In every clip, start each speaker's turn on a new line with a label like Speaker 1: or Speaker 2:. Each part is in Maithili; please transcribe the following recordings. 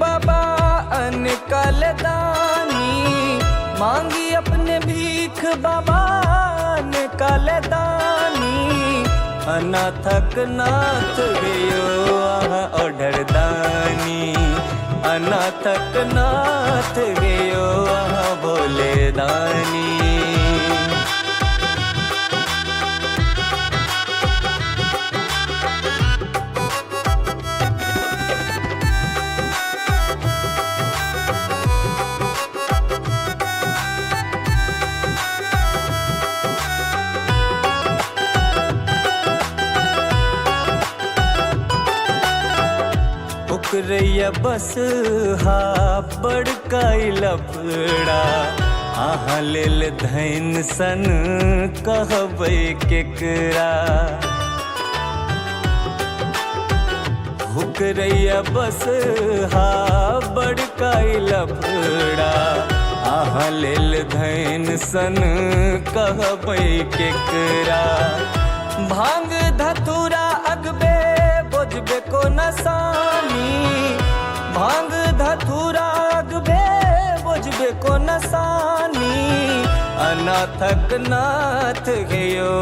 Speaker 1: बाबा अनकल दानी, मांगी अपने भीख बाबा अनकल दानी। अनाथक नाथ गयो अहाँ ऑर्डर दानी, अनाथक नाथ गयो अहाँ भोले दानी। उकरैया बस हा बड़का लफड़ा, अहाँ लेल धैन सन कहबै केकरा। हुकरैया बस हा बड़का लफड़ा, अहाँ लेल धैन सन कहबै केकरा। भांग धतूरा अगबे बोझबे को नसानी, भांग धतूरा अगबे बोझबे को नसानी। अनाथक नाथ गयो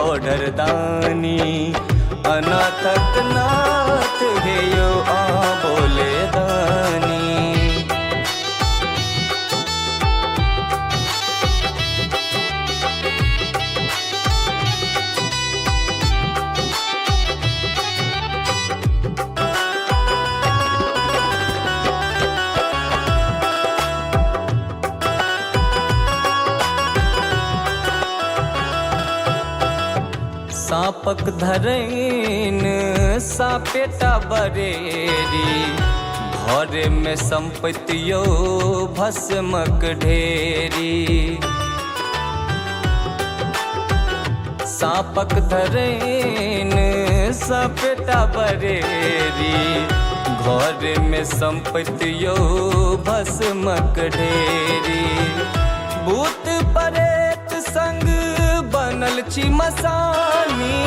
Speaker 1: ऑर्डर दानी, अनाथक नाथ गयो आ भोले दानी। साँपक धरैन सापेटा बरेरी, घर में संपत्तियो भस्मक ढेरी। साँपक धरैन सापेटा बरेरी, घर में संपत्तियो भस्मक ढेरी। भूत परेत संग बनल छी मसानी,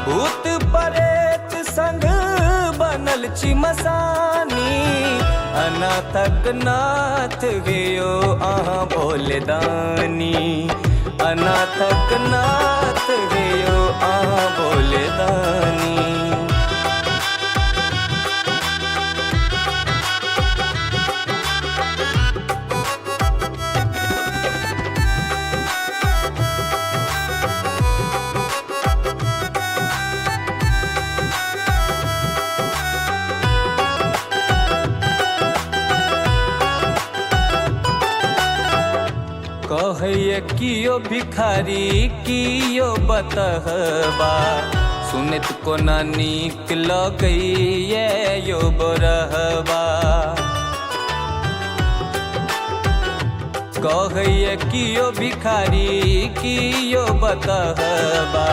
Speaker 1: भूत परेत संग बनल छी मसानी। अनाथक नाथ गयो अहाँ भोले दानी, अनाथक नाथ गयो अहाँ भोले दानी। कहैया कियो भिखारी कियो बतहबा, सुनत कोना नीक लगैया यो बरहबा। कहैया कियो भिखारी कियो बतहबा,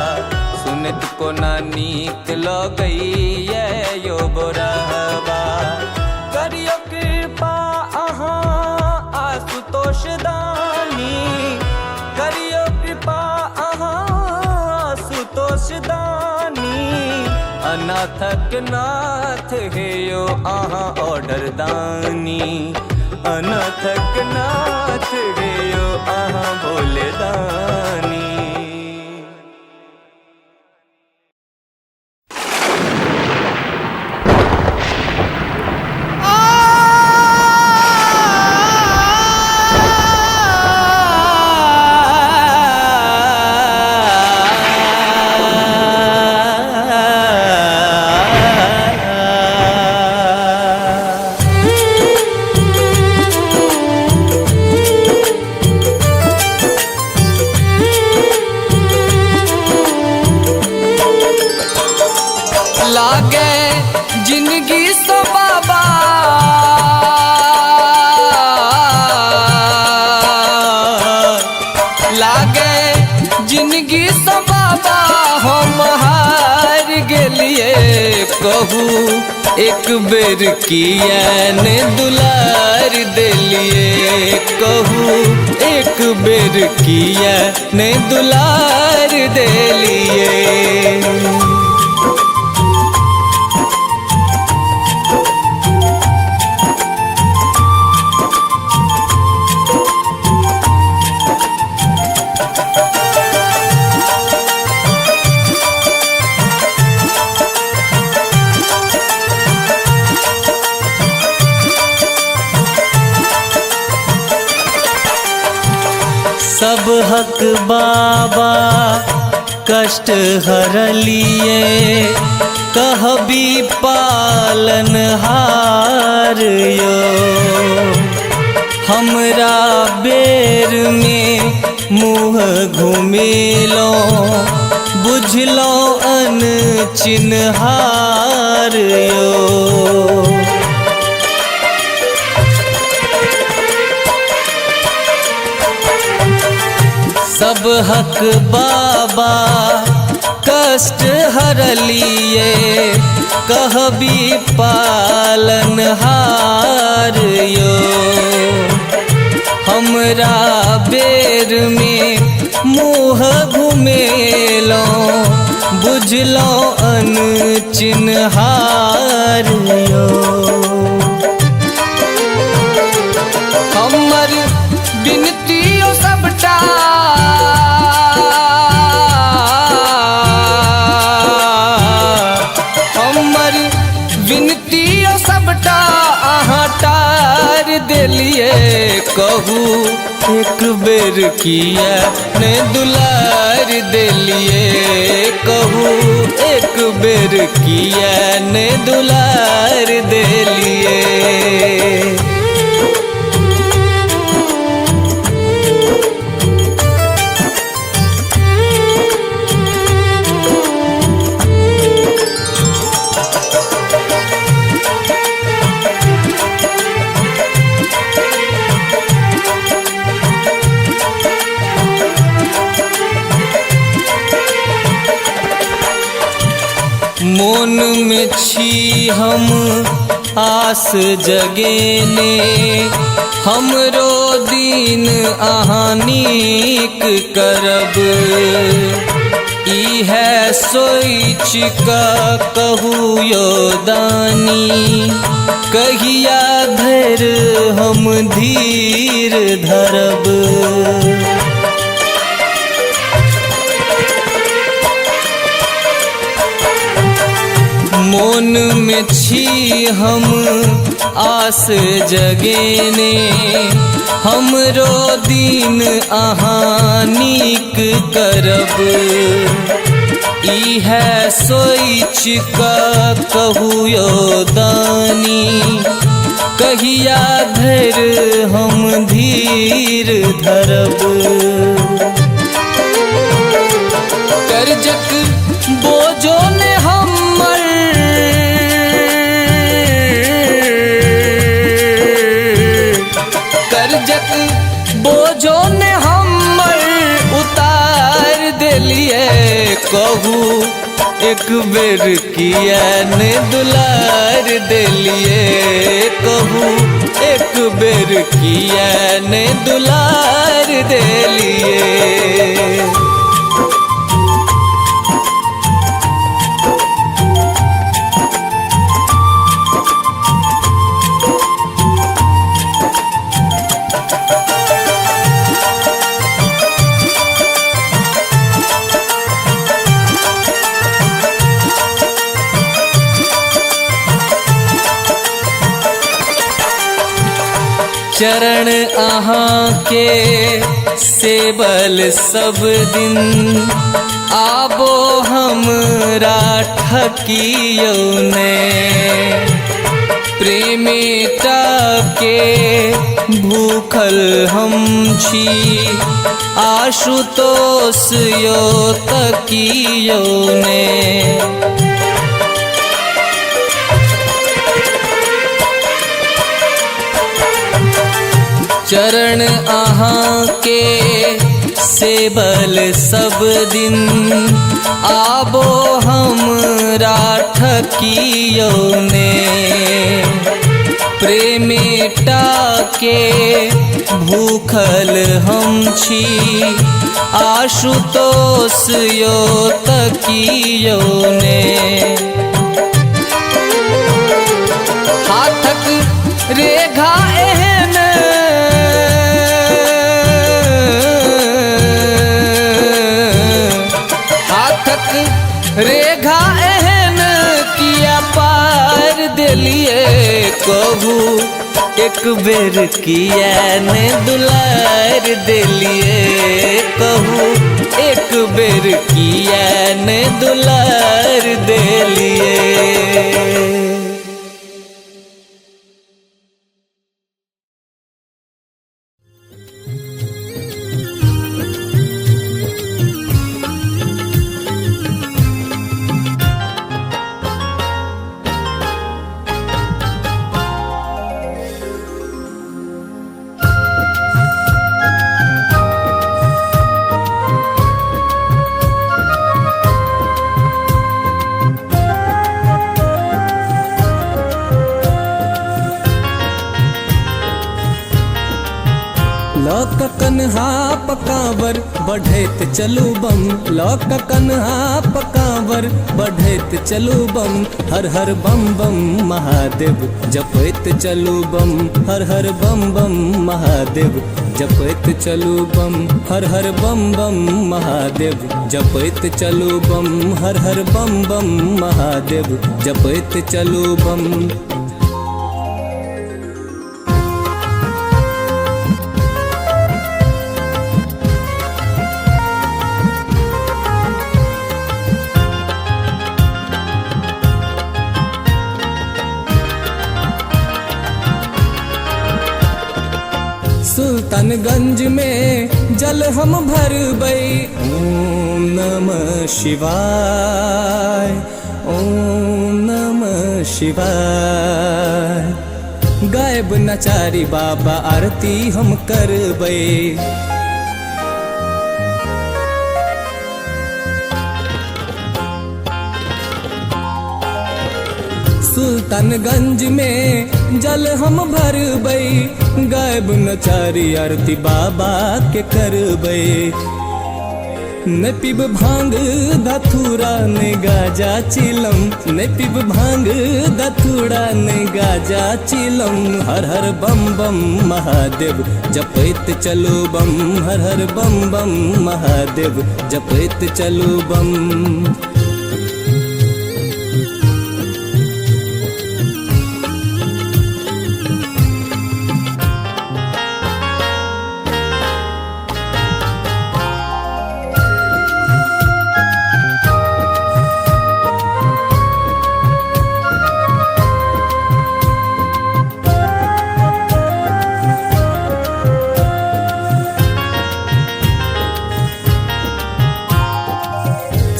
Speaker 1: सुनत कोना नीक लगैया यो बरहबा। करियो कृपा अहाँ आशुतोष दानी, करियो कृपा अहाँ आशुतोष दानी। अनाथक नाथ हेयो अहाँ ऑर्डर दानी, अनाथक नाथ हेयो अहाँ भोले दानी।
Speaker 2: लागे जिंदगी सो बाबा, लागे जिंदगी सो बाबा हम हार गेलिए। कहू एक बेर किया ने दुलार देलिए, कहू एक बेर किया ने दुलार देलिए। सब हक बाबा कष्ट हरलिए, कहबी पालन हार यो। हमरा बेर में मुँह घुमेलो, बुझलो अन चिन्हार यो। सब हक बाबा कष्ट हरलिए, कहबी पालन हार यो। हमरा बेर में मुँह घुमेलो, बुझलो अन चिन्हार यो। हमर विनतियो सबटा हमर विनतियो सबटा अहाँ टार देलिए। कहू एक बेर किया ने दुलार देलिए, कहू एक बेर किया ने दुलार देलिए। मोन में छी हम आस जगेने, हमरो दिन अहाँ नीक करब। इहे सोचि कऽ कहू यो दानी, कहिया धरि हम धीर धरब। मोन में छी हम आस जगेने, हमरो दिन अहाँ नीक करब। इहे सोचि कऽ कहू यो दानी, कहिया धरि हम धीर धरब। कर्जक बोझो ने हमर कर्जक बोझो ने हमर उतार देलिए। कहू एक बेर किया ने दुलार देलिए, कहू एक बेर किया ने दुलार देलिए। चरण अहाँ के सेबल सब दिन, आबो हमरा ठकियौ ने। प्रेमेटा के भूखल हम छी, आशुतोष यो तकियौ ने। चरण अहाँ के सेबल सब दिन, आबो हमरा ठकियौ ने। प्रेमेटा के भूखल हम छी, आशुतोष यो तकियौ ने। हाथक रेखा एहन हाथक रेखा एहन किया पार देलिए। कहू
Speaker 1: एक बेर किया ने दुलार देलिए कहू, एक बेर किया ने दुलार देलिए। लक कन्हा पकावर बढ़ैत चलू बम, लक कन्हा पकावर बढ़ैत चलू बम, हर हर बम बम महादेव जपैत चलू बम, हर हर बम बम महादेव जपैत चलू बम, हर हर बम बम महादेव जपैत चलू बम, हर हर बम बम महादेव जपैत चलू बम। सुल्तानगंज में जल हम भरबै, ओम नमः शिवाय, ओम नमः शिवाय। गायब नचारी बाबा आरती हम करबै। सुल्तानगंज में जल हम भरबै, गायब नचारी आरती बाबा के करबै। न पीब भांग धतूरा न गाजा चिलम, न पीब भांग धतूरा न गाजा चिलम, हर हर बम बम महादेव जपैत चलू बम, हर हर बम बम महादेव जपैत चलू बम।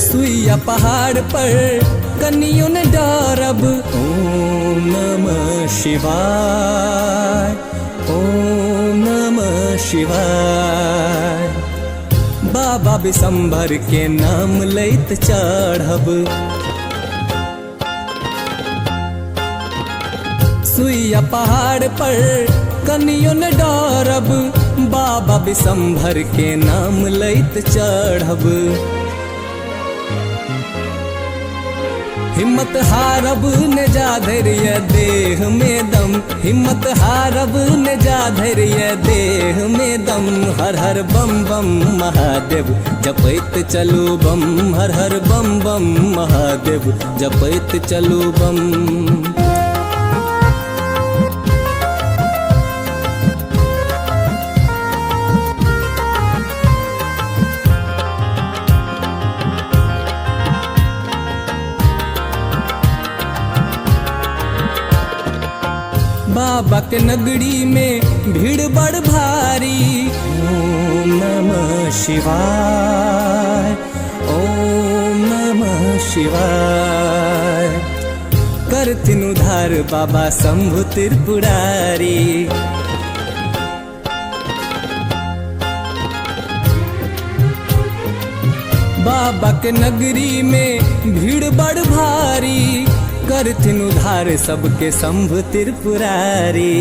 Speaker 1: सुइया पहाड़ पर कनियो न डरब, ओम नमः शिवाय, ओम नमः शिवाय। बाबा बिसंभर के नाम लैत चढ़ब। सुइया पहाड़ पर कनियो न डरब, बाबा बिसंभर के नाम लैत चढ़ब। हिम्मत हारब न जा धैर्य देह में दम, हिम्मत हारब न जा धैर्य देह में दम, हर हर बम बम महादेव जपैत चलू बम, हर हर बम बम महादेव जपैत चलू बम। बाबा के नगरी में भीड़ बड़ भारी, ओम नमः शिवाय, ओम नमः शिवाय। करथिन उधार बाबा शंभु त्रिपुरारी। बाबा के नगरी में भीड़ बड़ भारी, करथिन उधार सबके शंभु त्रिपुरारी।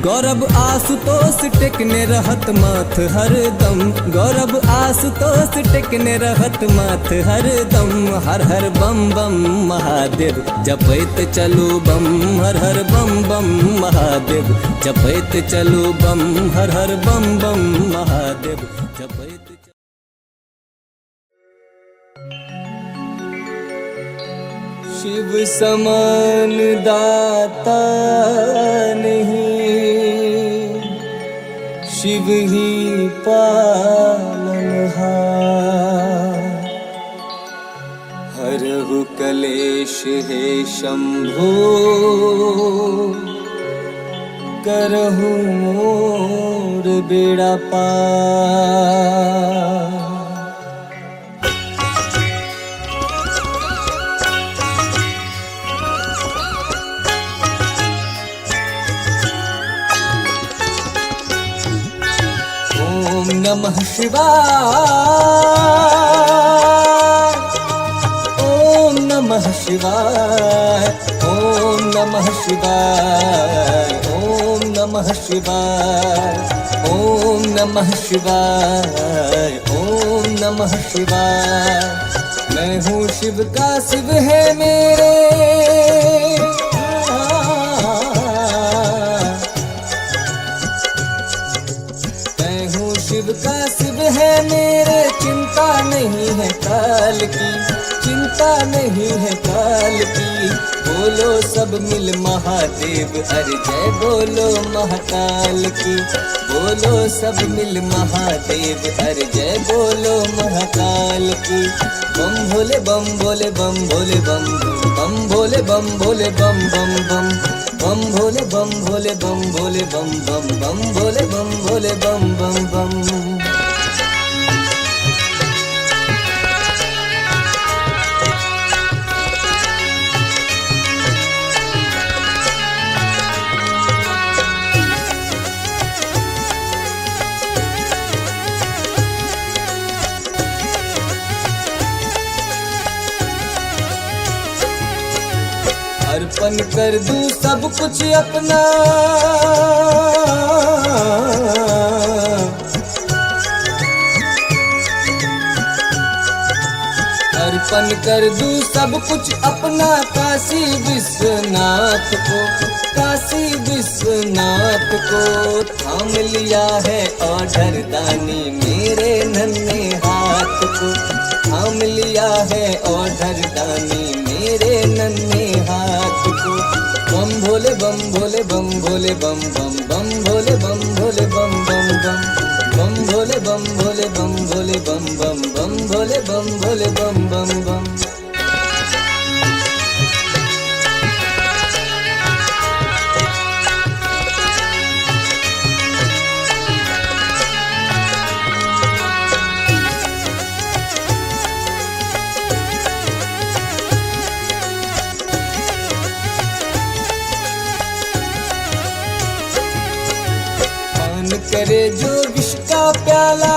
Speaker 1: गौरव आशुतोष टेकने रहत माथ हरदम, गौरव आशुतोष टेकने रहत माथ हरदम, हर हर बम बम महादेव जपैत चलू बम, हर हर बम बम महादेव जपैत चलू बम, हर हर बम बम महादेव जपैत। शिव समान दाता नहीं, शिव ही पालनहार। हरहु कलेश हे शंभो, करहु मोर बेड़ा पार। ओम नमः शिवाय, ओम नमः शिवाय, ओम नमः शिवाय, ओम नमः शिवाय, ओम नमः शिवाय, ओम नमः शिवाय। मैं हूँ शिव का, शिव है मेरे। मैं हूँ शिव का, शिव है मेरे। चिंता नहीं है काल की, चिंता नहीं है काल की। बोलो सब मिल महादेव, अरे जय बोलो महाकाल की। बोलो सब मिल महादेव, अरे जय बोलो महाकाल की। बम भोले बम भोले बम भोले बम, बम भोले बम भोले बम बम बम, बम भोले बम भोले बम भोले बम बम, बम भोले बम भोले बम बम बम। अर्पण कर दूं सब कुछ अपना, अर्पण कर दूं सब कुछ अपना। काशी विश्वनाथ को, काशी विश्वनाथ को। थाम लिया है ऑर्डर दानी मेरे नन्हे हाथ को। थाम लिया है ऑर्डर दानी मेरे नन्हे हाथ को। बम भोले बम भोले बम भोले बम बम, बम भोले बम भोले बम बम बम, बम भोले बम भोले बम भोले बम बम, बम भोले बम भोले बम बम बम। पान करे जो विष का प्याला,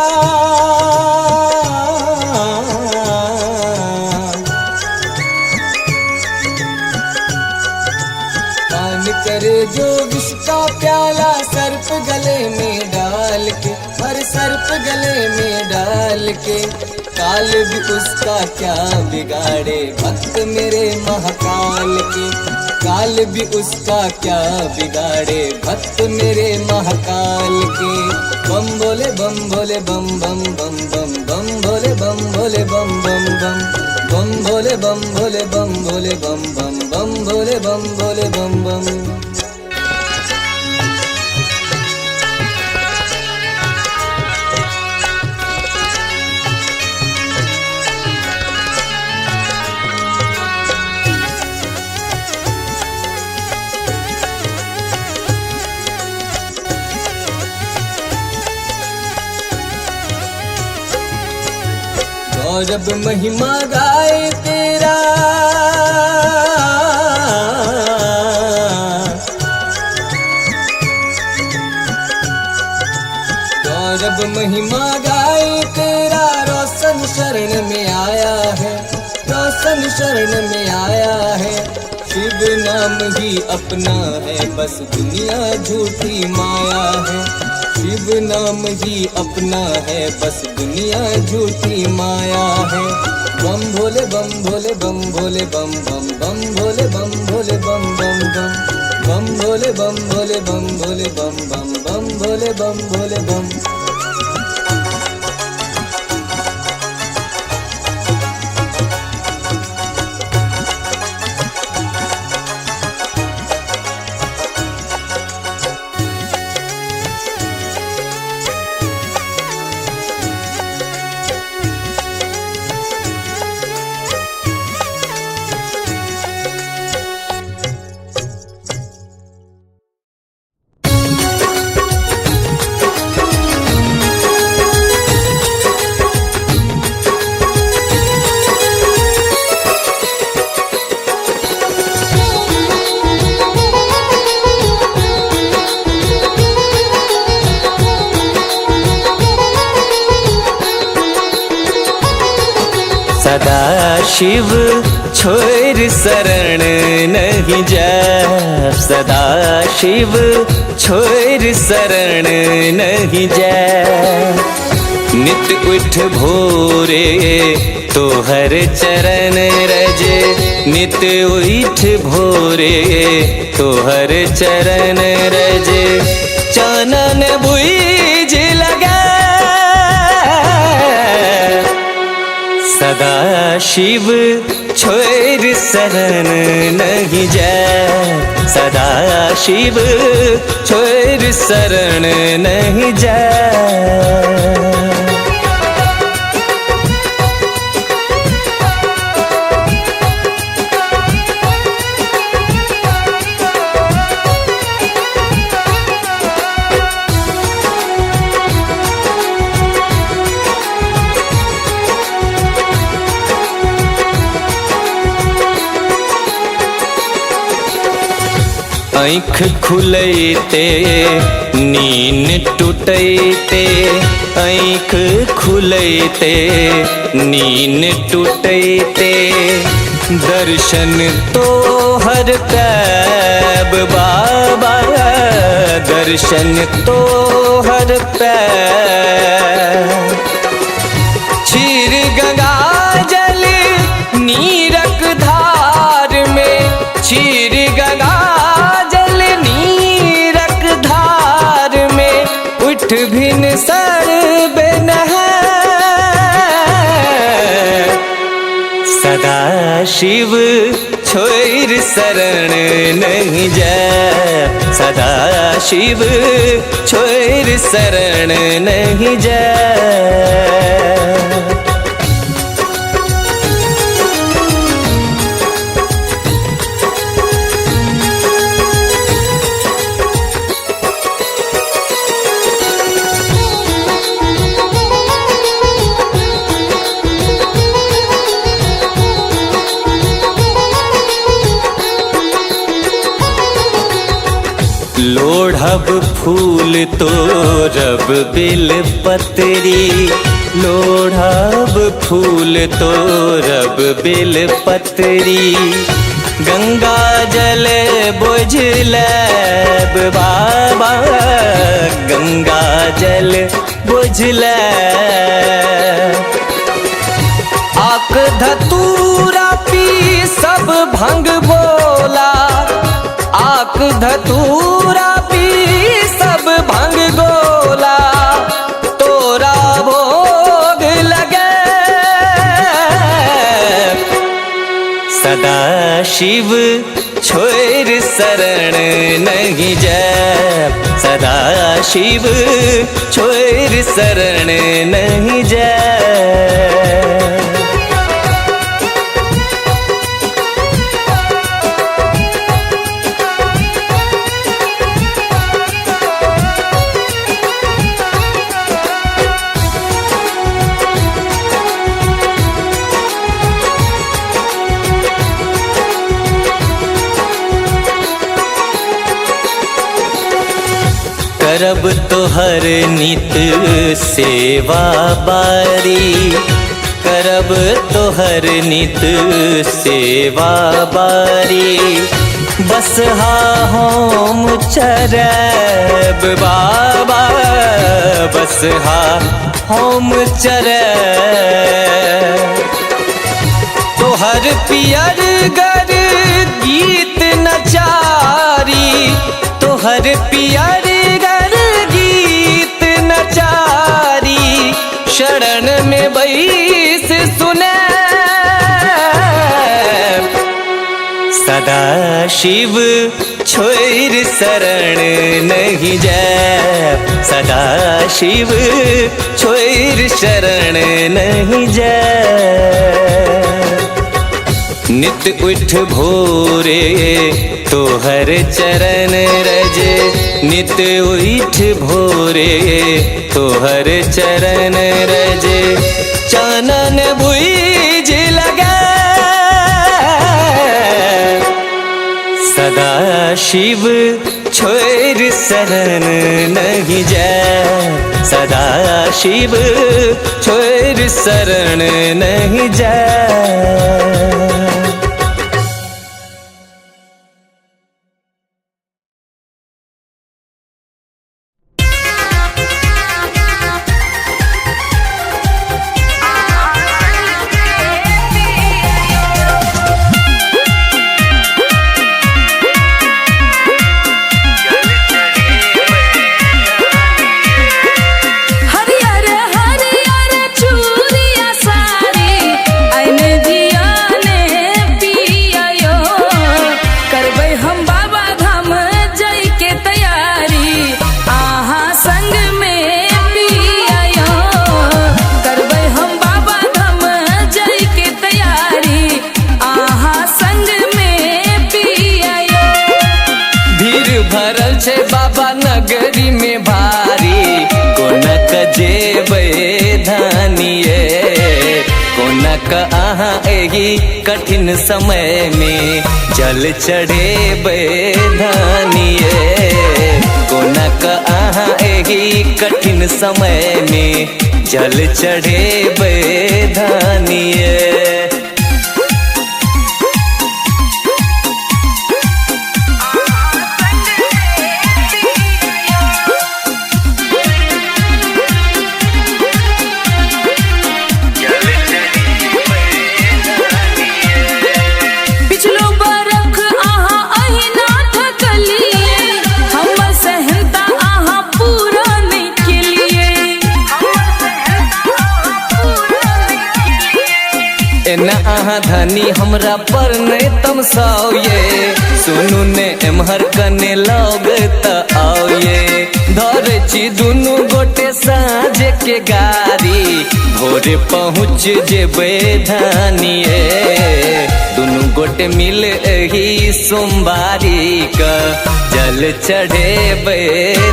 Speaker 1: पान करे जो विष का प्याला। सर्प गले में डाल के, हर सर्प गले में डाल के। काल भी उसका क्या बिगाड़े भक्त मेरे महाकाल के। काल भी उसका क्या बिगाड़े भक्त मेरे महाकाल के। बम भोले बम भोले बम बम बम बम, बम भोले बम भोले बम बम बम, बम भोले बम भोले बम भोले बम बम, बम भोले बम भोले बम बम। गौरव महिमा गाए तेरा, गौरव महिमा गाए तेरा। रोशन शरण में आया है, रोशन शरण में आया है। शिव नाम ही अपना है, बस दुनिया झूठी माया है। शिव नाम ही अपना है, बस दुनिया झूठी माया है। बम भोले बम भोले बम भोले बम बम, बम भोले बम भोले बम बम बम, बम भोले बम भोले बम भोले बम बम, बम भोले बम भोले बम।
Speaker 2: सदा शिव छोड़ शरण नहीं जायब, सदा शिव छोड़ शरण नहीं जायब। नित उठ भोरे तोहर चरण रज, नित उठ भोरे तोहर चरण रज, चानन बुझ लगे। सदा शिव छोड़ शरण नहीं जाय, सदा शिव छोड़ शरण नहीं जाय। आँख खुलैते नीन टूटैते, आँख खुलैते नीन टूटैते, दर्शन तोहर पैब बाबा, दर्शन तोहर पैब। क्षीर गंगा जल नीरक धार में, क्षीर गंगा उठ भिन सर बिन है। सदा शिव छोड़ शरण नहीं जाय, सदा शिव छोड़ शरण नहीं जाय। लोढ़ब फूल तोरब बेल पतरी, लोढ़ब फूल तोरब बेल पतरी, गंगा जल बोझ लेब बाबा, गंगा जल बोझ लेब। आक धतूरा पी सब भंग बोला, आक धतूरा पी सब भंग गोला, तोरा भोग लगे। सदा शिव छोड़ शरण नहीं जाय, सदा शिव छोड़ शरण नहीं जाय। करब तोहर नित सेवा बारी, करब तोहर नित सेवा बारी, बस हा होम चरब बाबा, बस हा होम चरब। तोहर पियर गर गीत नचारी, तोहर पियर नचारी, शरण में बैस सुने। सदा शिव छोड़ शरण नहीं जाय, सदा शिव छोड़ शरण नहीं जाय। नित उठ भोरे तोहर चरण रज, नित उठ भोरे तोहर चरण रज, चानन बुझ लगे। सदा शिव छोड़ शरण नहीं जाए, सदा शिव छोड़ शरण नहीं जाए।
Speaker 3: हरियर हरियर चूड़िया साड़ी आइने जियाने पियायो, करबै हम बाबा धाम जई के तैयारी आहा संग में पियायो, करबै हम बाबा धाम जई के तैयारी आहा संग में पियायो।
Speaker 2: भीड़ भरल छै बाबा नगरी में भारी, कोना क जेबै धानिये, कोना क अहाँ एहि कठिन समय में जल चढ़ेबै धानिये, कोना क अहाँ एहि कठिन समय में जल चढ़ेबै धानिये।
Speaker 3: पिछलो बरख अहाँ अहिना ठकलिए, हमर सहनता अहाँ पूरा नहि केलिए।
Speaker 2: एना अहाँ धनी हमरा पर नहीं तमसाओ ये, सुनू ने एम्हर कने लग त आओ ये, धर छी दुनू गोटे साँझ के गाड़ी, भोरे पहुँच जेबै धानिये, दुनू गोटे मिल एही सोमवारी क जल चढ़ेबै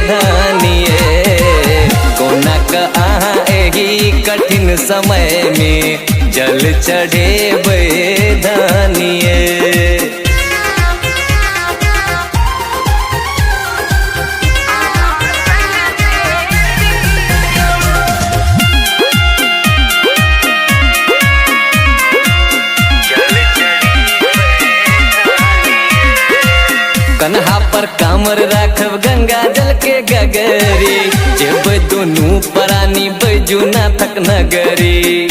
Speaker 2: धानिये, कोना क अहाँ एही कठिन समय में जल चढ़ेबै धानिये। कन्हा पर कामर राखब गंगा जल के गगरी, जेबै दुनू प्राणी बैजूनाथक नगरी।